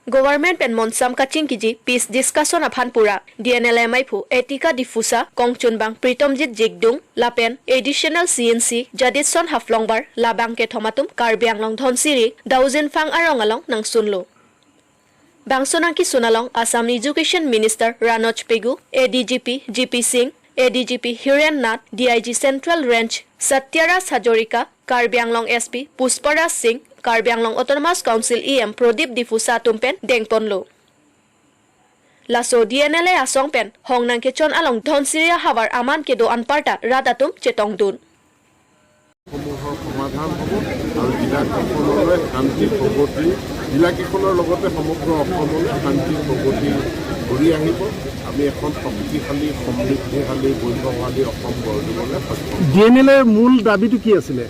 Government pen monsam kaching kiji peace discussion aphan pura DNLA maipu Etika Difusa Kongchunbang Pritomjit Jigdung Lapen Additional CNC Jadidson Haflongbar Labang ke thomatum Karbi Anglong Dhonsiri Dauzen Fang arong along nang sunlo. Bangsonangki Sunalong Assam Education Minister Ranoj Pegu, ADGP GP Singh, ADGP Hiren Nath, DIG Central Range Satyaraj Hazarika, Karbi Anglong SP Pusparaj Singh, Karbi Anglong Autonomous Council EM Pradip Difusa tumpen Dengponlo. Laso DNLA asong pen hongnang ke chon along Dhonsiria hawar aman ke do anparta radatum chetong dun. সমূহৰ সমাধান হ'ব আৰু জিলাকেইখনলৈ শান্তি প্ৰগতি, জিলাকেইখনৰ লগতে সমগ্ৰ অসমলৈ শান্তি প্ৰগতি ঘূৰি আহিব। আমি এখন শক্তিশালী, সমৃদ্ধিশালী, বৈভৱশালী অসম গঢ় দিবলৈ সক্ষম। ডি এন এল এৰ মূল দাবীটো কি আছিলে?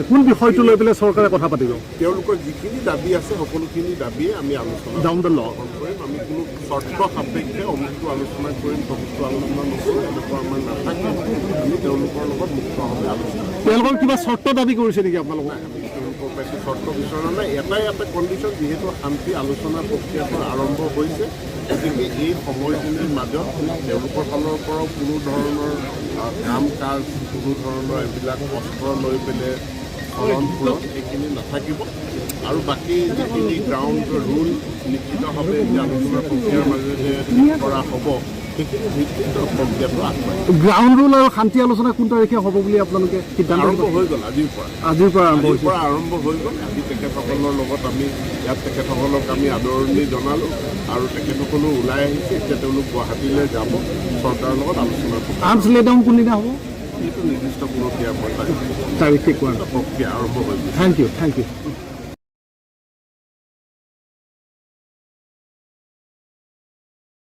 কোন বিষয়টো লৈ পেলাই চৰকাৰে কথা পাতিব? তেওঁলোকৰ যিখিনি দাবী আছে, সকলোখিনি দাবীয়ে আমি আলোচনা Down the law. কৰিম। আমি কোনো চৰ্ত সাপেক্ষে অমুকটো আলোচনা কৰিম, তমুকটো আলোচনা নকৰোঁ, এনেকুৱা আমাৰ নাথাকে। আমি তেওঁলোকৰ লগত মুক্তভাৱে আলোচনা কৰিম। তেওঁলোকৰ কিবা চৰ্ত দাবী কৰিছে নেকি আপোনালোকক? আমি তেওঁলোকৰ পৰা একো চৰ্ত বিচৰা নাই। এটাই এটা কণ্ডিশ্যন, যিহেতু শান্তি আলোচনা প্ৰক্ৰিয়াটো আৰম্ভ হৈছে, গতিকে এই সময়খিনিৰ মাজত তেওঁলোকৰ ফালৰ পৰাও কোনো ধৰণৰ কাম কাজ, কোনো ধৰণৰ এইবিলাক অস্ত্ৰ লৈ পেলাই চলন ফুৰণ এইখিনি নাথাকিব আৰু বাকী যিখিনি গ্ৰাউণ্ড ৰুল নিশ্চিতভাৱে এতিয়া আলোচনা প্ৰক্ৰিয়াৰ মাজেৰে ঠিক কৰা হ'ব, সেইখিনি ভিত্তিত প্ৰক্ৰিয়াটো আগবাঢ়িব। গ্ৰাউণ্ড ৰুল আৰু শান্তি আলোচনা কোন তাৰিখে হ'ব বুলি আপোনালোকে সিদ্ধান্ত? আৰম্ভ হৈ গ'ল আজিৰ পৰা। আজিৰ পৰা আৰম্ভ আজিৰ হৈছে? পৰা আৰম্ভ হৈ গ'ল। আজি তেখেতসকলৰ লগত আমি ইয়াত তেখেতসকলক আমি আদৰণি জনালোঁ আৰু তেখেতসকলো ওলাই আহিছে। এতিয়া তেওঁলোক গুৱাহাটীলৈ যাব, চৰকাৰৰ লগত আলোচনা কৰিব। আৰ্মছ লে ডাউন কোনদিনা হ'ব? এইটো নিৰ্দিষ্ট কোনো দিয়া মই তাৰিখ তাৰিখ ঠিক কৰা নাই। প্ৰক্ৰিয়া আৰম্ভ হৈ গৈছে। Thank you, thank you.